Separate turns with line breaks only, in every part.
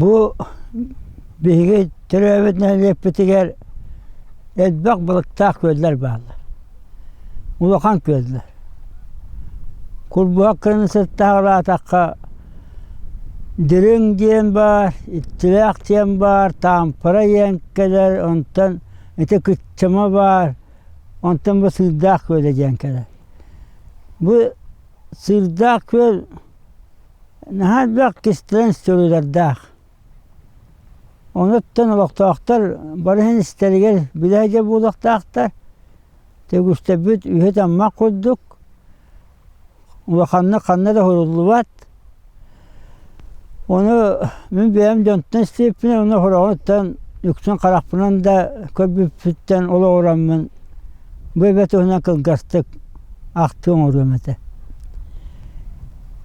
Бу биһиги төрөөбүт нэһилиэкпитигэр элбэх балыктаах күөллэр бааллар. Улахан күөллэр. Курбуһах кырын сыттаах Дириҥ диэн баар, Иччилээх диэн баар, Таампара диэн кэлэр, онтон ити Кыччама баар, онтон бу Сыырдаах күөлэ диэн кэлэр. Бу Сыырдаах күөл наһаа элбэх кистэлэҥ историялардаах. Онуттан олохтоохтор бары иһин истэригэр билэ сылдьар буолуохтаахтар. Төгүстэрбит үһү-таммах курдук, улаханнык ханна да уһуруллубат. Ону мин бэйэм дьонтон истибиппинэн уонна сороҕуттан үксүн харахпынан да көрбүппүттэн олоҕураммын бу эбэ туһунан кылгастык ахтыы оҥоруом этэ.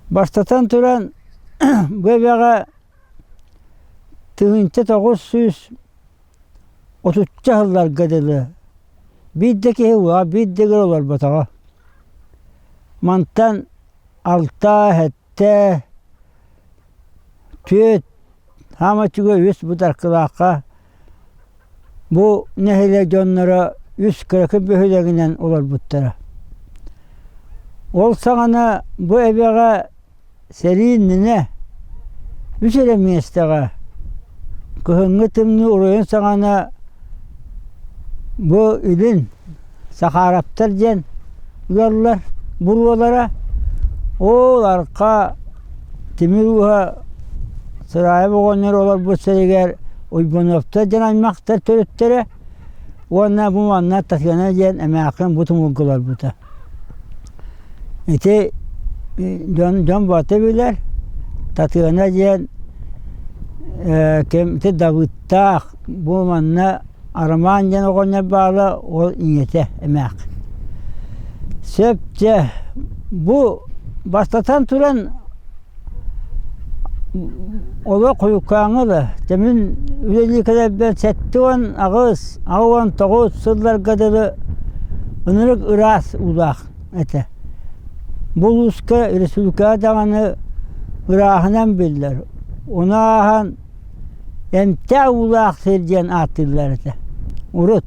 Бастатан туран, бу эбэҕэ 1930 сылларга дылы биир да киһи уоҕа биир да ыал олорботоҕо. Мантан алта, сэттэ, түөрт, саамай үчүгэй үс бытаркылаахха бу нэһилиэк дьонноро үс кыракый бөһүөлэгинэн олорбуттара. Ол саҕана бу эбэҕэ Сэрии иннинэ үс эрэ миэстэҕэ кыһыҥҥы тымныы уруйун саҕана бу илин Сахаараптар диэн ыаллар буруолара ол арҕаа тимир ууһа Сыраайап оҕонньор олорбут сиригэр Уйбануоптар диэн аймахтар төрүттэрэ уонна бу манна Татьяна диэн эмээхсин бу тумулга олорбута. Ити дьон дьон барыта билэр Татыана диэн ким ити Давыдтаах бу манна Арамаан диэн оҕонньор баара ол ийэтэ эмээхсин. Сөп дьэ бу бастатан туран Олох хойуккааҥҥа да, дьэ мин үлэлии кэлэрбэр 78, 89 сылларга дылы ынырык ыраас уулаах этэ. Бу улууска республикаҕа даҕаны ырааһынан биллэр. Ону ааһан эмтээх уулаах сир диэн ааттыыллар этэ урут.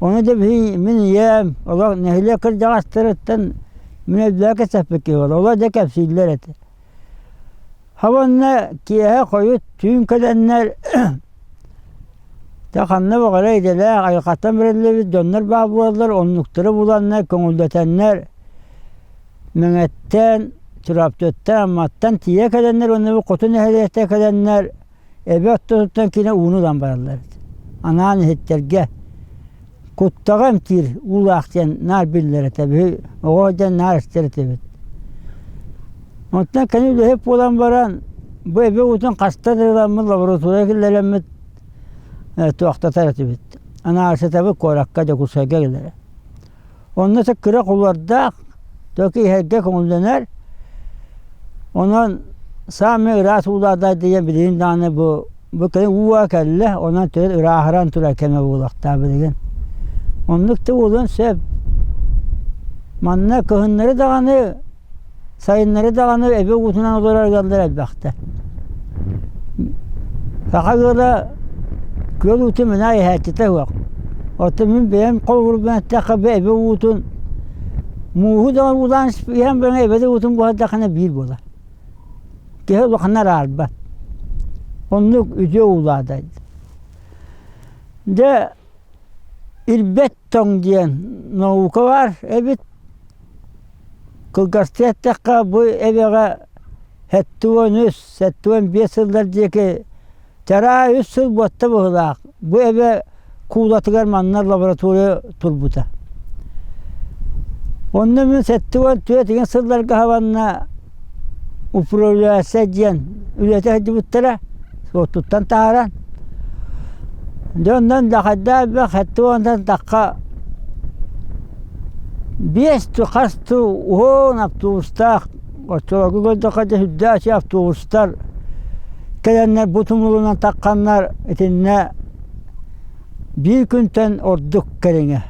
Ону да мин ийэм олох нэһилиэк кырдьаҕастарыттан Мин өйдөөх кэпсэппит киһи буолла. Олор дьэ кэпсииллэр этэ. Уонна киэһэ хойут түүн кэлэннэр дьэ ханна баҕарар идэлээх айылҕаттан бэриллибит дьоннор баар буолаллар, оннуктары буланнар, көҥүллэтэннэр Мэҥэттэн, Чурапчыттан, Амматтан тиийэ кэлэннэр уонна бу хоту нэһилиэктэр кэлэннэр Эбэ ортотуттан кини ууну ылан бараллар эбит. Анаан иһиттэргэ куттаҕа эмтиир уулаах диэн наар биллэр этэ. Биһи оҕо диэн наар истэр этибит. Онтон кини үлэһит буолан баран бу эбэ уутун хаста да ыламмыт лаборатория киллэрэммит туохтатар этибит. Анаалысытабыт куоракка Дьокуускайга кэлэрэ. Онно кыра хулуордаах, только иһэргэ көҥүллэнэр. Онон саамай ыраас уулаах диэн билигин даҕаны бу бу кэлин ууга кэллэ, онон төрүт ырааһыран турар кэмэ буолуохтаах билигин. Оннук да буолуон сөп. Манна кыһыннары даҕаны Сайыннары даҕаны эбэ уутунан олорор ыаллар элбэхтэр. Саха ыала күөл уутун мэнэ иһээччитэ суох. Оттон мин бэйэм холобурбун эттэххэ бу эбэ уутун мууһу да уулаан иһэн баран эбэ да уутун буһардаххына биир буолар. Киһи улаханна араарбат. Оннук үтүө уулаада. Дьэ ирбэт тоҥ диэн наука баар эбит. Кылгастык эттэххэ, бу эбэҕэ 73, 75 сыллар диэки чараа үс сыл буотта быһыылаах. Бу эбэ куулатыгар манна лаборатория турбута. Онно мин 74 деген сылларга хабанна управляция диэн үлэтэ сылдьыбыттара, суоттуттан таһааран. Дьэ онон дахайдаа элбэх 70 тахха Биэс ту хас ту уһун автобустаах оччолорго көрдөххө дьэ сүрдээх үчүгэй автобустар кэлэннэр бу тумулунан тахханнар итиннэ биир күнтэн ордук кэриҥэ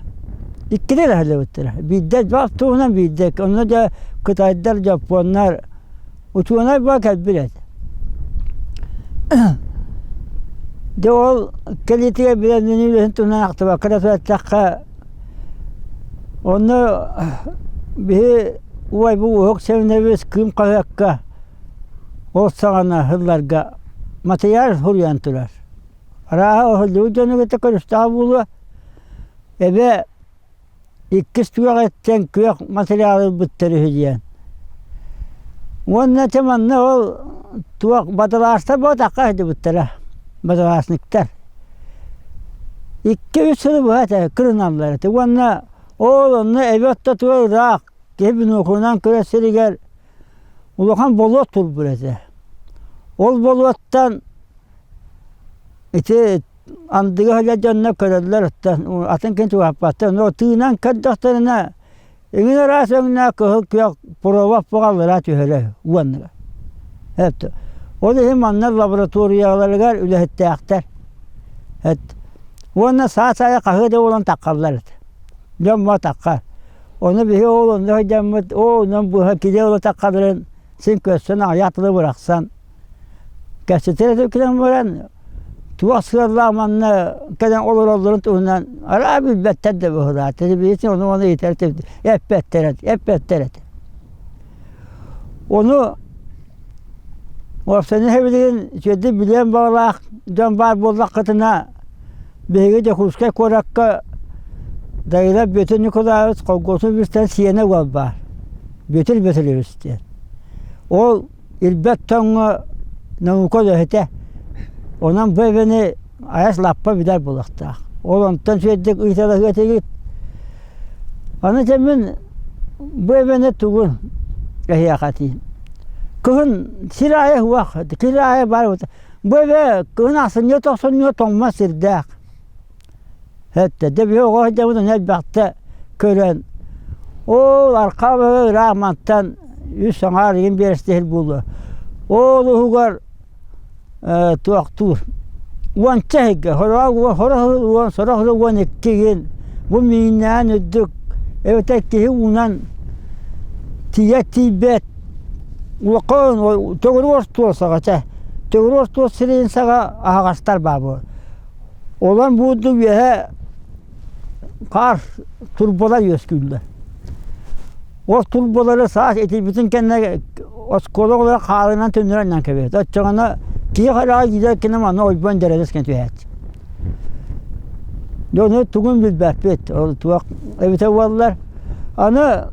иккитэ эрэ сылдьыбыттара биирдэ элбэх автобуһунан биирдэ онно дьэ кытайдар дьоппуоннар учуонай буола кэлбит этэ. Дьэ ол кэлиитигэр билэн үлэһин туһунан ахтыбакка да эттэххэ, онно биһи убайбыт Уһук Сэмэнэбис Кыым хаһыакка ол саҕана сылларга матырыйаал суруйан турар. Арааһа оһоллубут дьону кытта көрүстэҕэ буолуо, эбэ иккис түгэҕиттэн күөх материал ылбыттар үһү диэн. Уонна ити манна ол туох бадалаастар буотахха сылдьыбыттара, бадалаасниктар. Икки-үс сылы быһа этэ кырыналлар этэ уонна ол онно эбэ ортотугар ыраах киһи бинокулунан көрөр сиригэр улахан болуот турбут этэ. Ол болуоттан ити андыга сылдьар дьоннор көрөллөр оттон атын ким чугаһаппаттар. Но тыынан көрдөхтөрүнэ эҥин араас өҥнөөх кыһыл күөх провод буҕаллара түһэрэ уонна. Эт ол иһин манна лабораторияларыгар үлэһиттээхтэр. Эт уонна саас аайы хаһыа да буолан таххаллар этэ. Дьон таххар. Ону биһи ол онно сылдьаммыт, оо онон быһа килиэ ыла таххаларын син көрсөн аҕыйах тылы бырахсан кэпсэтэр этим кэлэн баран туох сыаллаах манна кэлэн олороллорун туһунан араа билбэттэр да быһыылаах телевизор ону ону ыйытар эппэттэр эппэттэр этэ ону уопсайынан билигин үчүгэйдик билиэн баҕалаах дьон баар буоллаххытына биһиги Дьокуускай куоракка Дайыла Бүөтүр Ньукулаайабыс холкуосун үстэн сиэнэ уол баар Бүөтүр Бүөтүрүбүс диэн. Ол ирбэт тоҥҥо наука үлэһитэ. Онон бу эбэни айас лаппа билэр буолуохтаах. Ол онтон үчүгэйдик ыйыталаһыа этигит. Аны дьэ мин бу эбэни тугун эһиэхэ этиим. Кыһын сир аайы уох, сир аайы баар Бу эбэ кыһын ахсынньы тохсунньуга тоҥмот сирдээх. Эттэ дьэ биһи оҕо сылдьабыт ону элбэхтэ көрөн ол архаа бөҕө ыраах мантан үс аҥаар игин биэрэстэһэр буолуо. Ол уһугар туохтуур уонча иһиггэ сороҕо сорох уон сорох 12 игин бу мииннээн үрдүк эбэтэр киһи уунан тиийэ тиийбэт улахан төгүрүк остуол саҕа чэ төгүрүк остуол сирэйин саҕа аһаҕастар баар буолар Олон буурдук үөһэ хаар турбалар үөскүүллэр. Ол турбалары саас итийбитин кэннэ оскуола оҕолоро хаалынан түннүрэн анньан кэбиһэр. Оччоҕуна киһи хараҕа киирэр кини манна ойбон дьэрэбис гына түһээччи. Дьону тугун билбэппит, ол туох эбитэ буоллар. Аны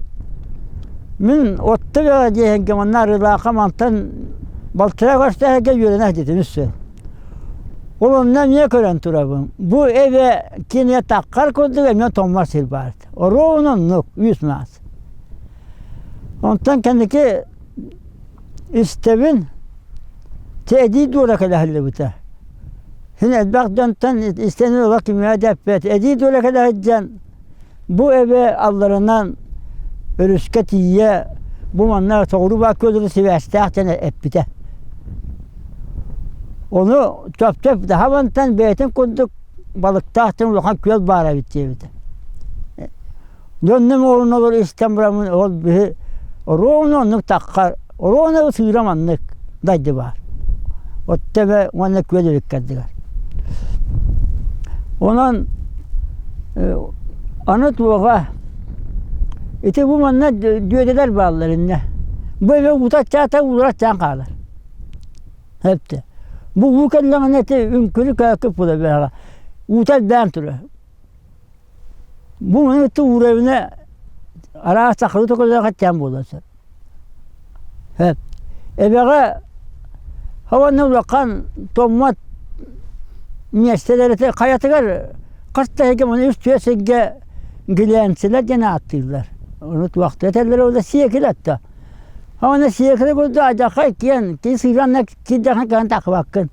мин отто бөҕө диэһингэ манна Арыылаахха мантан балтараа көстөөһүгэ үөрэнэ сылдьытым үс сыл. Ол онно эмиэ көрөн турабын. Бу эбэ кинигэ таххар курдук эмиэ тоҥмот сир баар. Оруобуна оннук, үс маас. Онтон кэнники истэбин, эдии дуола кэлэ сылдьыбыта. Син элбэх дьонтон истэн ыла кимиэхэ да эппэт. Эдии дуола кэлэ сылдьан Бу эбэ алларынан өрүскэ тиийэ бу манна соҕуруу баар күөллэри сибээстээх диэн эппитэ. Ону чопчу Дахабантан бэйэтин курдук балыктаах диэн улахан күөл баар эбит диэбитэ. Дьоннум олорунолор истэн бараммын ол биһи оруобуна оннук таххар, оруобуна сыыра маннык дайды баар. Оттебе уонна күөл өлүккэрдигэр. Онон аны туоҕа ити бу манна дүөдэлэр бааллар иннэ. Бу эбэ уута аччаата уулара аччаан хаалар. Эптэ. Бу уу кэллэҕинэ ити үҥкүрү көөкүп була бэҕэ. Уута элбээн турар. Бу маны уурабына араас сахалыы токолоох эттээн буолуон сөп. Сөп. Эбэҕэ уонна улахан томмот миэстэлэри хайатыгар хас да сиргэ маны үс-түөрт сиргэ гилээнсилэр диэн ааттыыллар. Ону туохтуу этэллэрэ уонна сиэкилэ этэ. Уонна сиэкилэ курдук алдьархай киэн кини сыыранна киирдэххинэ кыайан тахсыбаккын.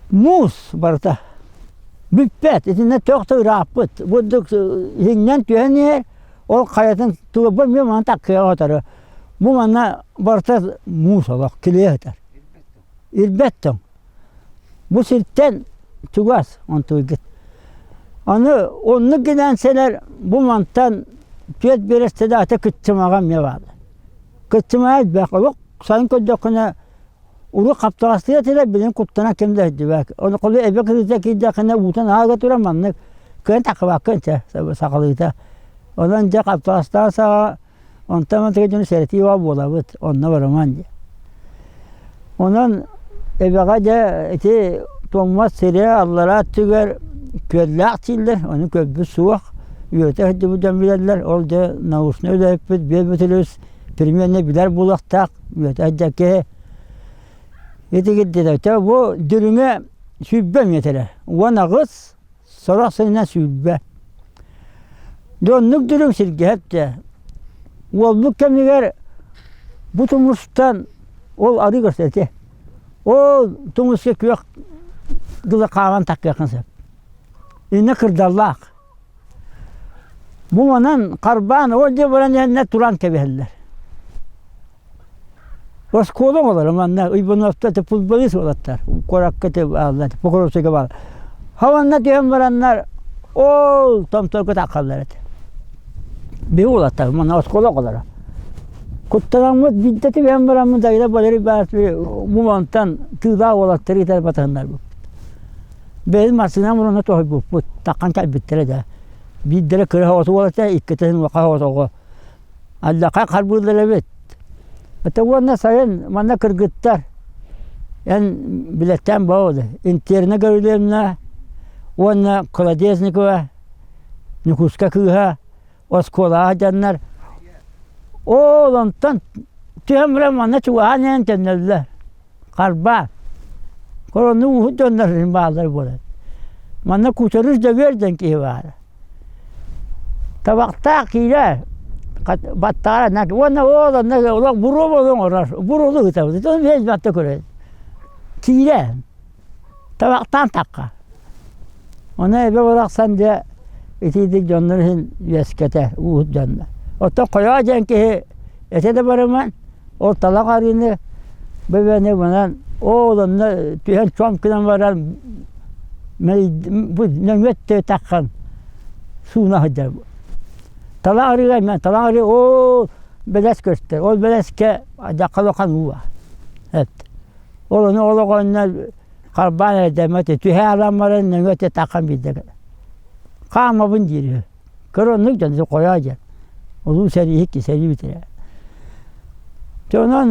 Муус барыта бүппэт, итиннэ туох да ырааппыт. Бурдук иһиннэн түһэн иһэр, ол хайатын туга эмиэ манан таккыйа оторо. Бу манна барыта муус олох килиэ сытар. Ирбэт тоҥ. Бу сиртэн чугас онтуйгут. Аны оннук гынан сэлэр бу мантан түөрт биэрэстэлээх ата кыччымаҕа эмиэ бааллар. Кыччымаҕа элбэх. Олох сайын көрдөххүнэ. Урут хаптаҕастыыр этилэр, билигин куттанан ким да сылдьыбат. Ону холу эбэ кырыыта киирдэххинэ уутун аага туран маннык кыайан таххыбаккын чэ сахалыыта. Онон дьэ хаптаҕастаах саҕа онтон мантыга дьону сэрэтии баа буолабыт, онно барыман диye. Онон эбэҕэ дьэ ити тоҥмот сирэ аллараа өттүгэр күөллээх дииллэр, ону көрбүт суох, үөрэтэ сылдьыбыт дьон билэллэр, ол дьэ научнай үлэһиппит Бүөбүтүлүс примерно билэр буолуохтаах, үөрэтэ киһи Итигирдитэ бу дүлүҥэ 20 миэтэрэ, 18, сорох сиринэн 20. Дьэ оннук дүлүҥ сиргэ эптэ. Уолбут кэмигэр бу тумустан ол арыы көрсө этэ. Ол тумуска күөх дылы хаалан таккыаххын сөп. Иннэ кырдаллаах. Бу манан харбаан ол дьэ баран иһэннэр туран кэбиһэллэр. Оскуола оҕолоро манна Уйбануоптар футболист уолаттар куоракка бааллар Покровскайга бааллар. Хаванна түһэн бараннар ол томторго таххаллар этэ. Биһи уолаттар манна оскуола оҕолоро. Куттанаммыт биирдэ түбэһэн бараммыт Айда Валерий Иванович бу мантан тыылаах уолаттары ыытар батыһыннарбыппыт. Бэйэбит массыынам уруна тоһуйбуппут, таххан кэлбиттэрэ да. Биирдэрэ кыра оҕото уолата, иккитэ улахан оҕото оҕо. Алдьархай харбыыллар эбит. Это уонна сайын манна кыргыттар эн билэттээн боолу Интерна Гаврильевна уонна Колодезникова Ньукууска кыыһа оскуолаҕа сылдьаннар ол онтон түһэн баран манна чугаһаан иһэн төннөллөр Харбаа. Коронну ууһут дьоннор бааллар буолар. Манна Кучерус Дьөгүөр диэн киһи баара. Табахтаах киирэ баттаара уонна ол онно олох буруо буолан оҥорор. Буруолу ыытабыт. Ону биэс батта көрөбүт. Киирэ. Табахтаан тахха. Ону эбэ барахсан дьэ итиитик дьоннор иһин үөскэтэ ууһут дьонно. Оттон Хойоо диэн киһи этэ да барыман Ол талах арыыны бөбөнү манан ол онно түһэн чом гынан баран бу нөҥүө өттө таххан сууна сылдьар. Талах арыыга мен талах арыы ол бэлэс көстөр. Ол бэлэскэ дьахха улахан уу баар. Эт. Ол ону олох онно харбаан эрдэммэт түһэ алан баран нөҥүө өттө таххан биирдэ кэлэр. Хаамабын диир үһү. Көр оннук дьон хойоо диэн. Улуу сэрииһит сэрии бүтэрэ. Дьэ онон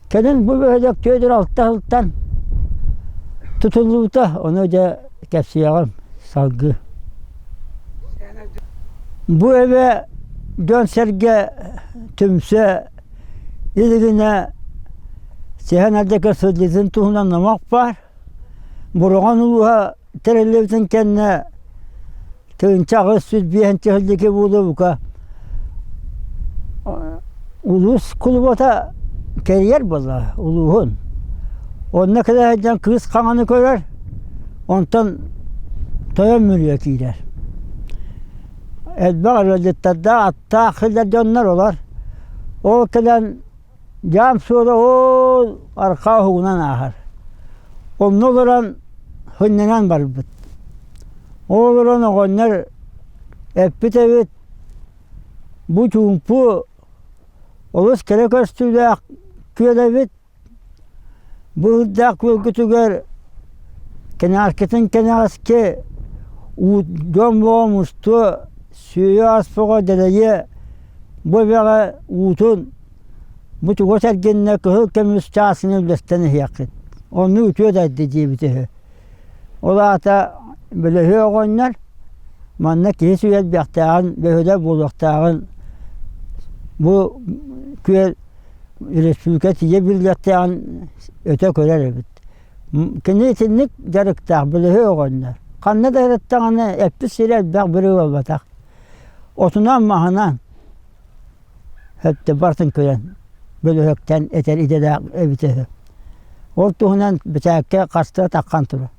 кэлин бу бөһүөлэк 46 сылтан тутуллубута, ону дьэ кэпсиэҕим салгыы. Бу эбэ дьон-сэргэ түмсэ илигинэ Сэһэн Ардьакы сылдьыытын туһунан номох баар. Бороҕон улууһа тэриллибитин кэннэ 1805 сылдьыки буолуо бука улуус кулубата кэрийэр буолла улууһун. Онно кэлэ сылдьан кыыс хаҥаны көрөр, онтон тойон мүрүө киирэр. Элбэх ыалдьыттардаах аттаах сылдьар дьоннор олор. Ол кэлэн Дьаам суола ол арҕаа уһугунан ааһар. Онно олорон сынньанан барбыт. Ол олорон оҕонньор эппит эбит, бу чуумпу олус кэрэ көстүүлээх күөл эбит, бу ыырдаах күөлгүтүгэр кэнэҕэскитин кэнэҕэски дьон буола мустуо, сүөһү ас бөҕө дэлэйиэ, бу эбэҕэ уутун Бу чугас эргиннэ кыһыл көмүс чаасыны үллэстэн иһиэххит. Оннук үтүө дайды диэбитэ үһү. Ол аата бөлөһүө оҕонньор манна киһи сүүйэлбэхтээҕин, бөһүлэ буолуохтааҕын бу күөл республика тиийэ биллиэхтээҕин өтө көрөр эбит. Кини итинник дьарыктаах бөлөһүө оҕонньор. Ханна да сырыттаҕына эппит сирэ элбэх бөрө буолбатах. Отунан-маһынан Өттө барытын көрөн, бөлөһөктөн этэр идэлээх эбитэ үһү. Ол туһунан бэчээккэ хаста таххан турар.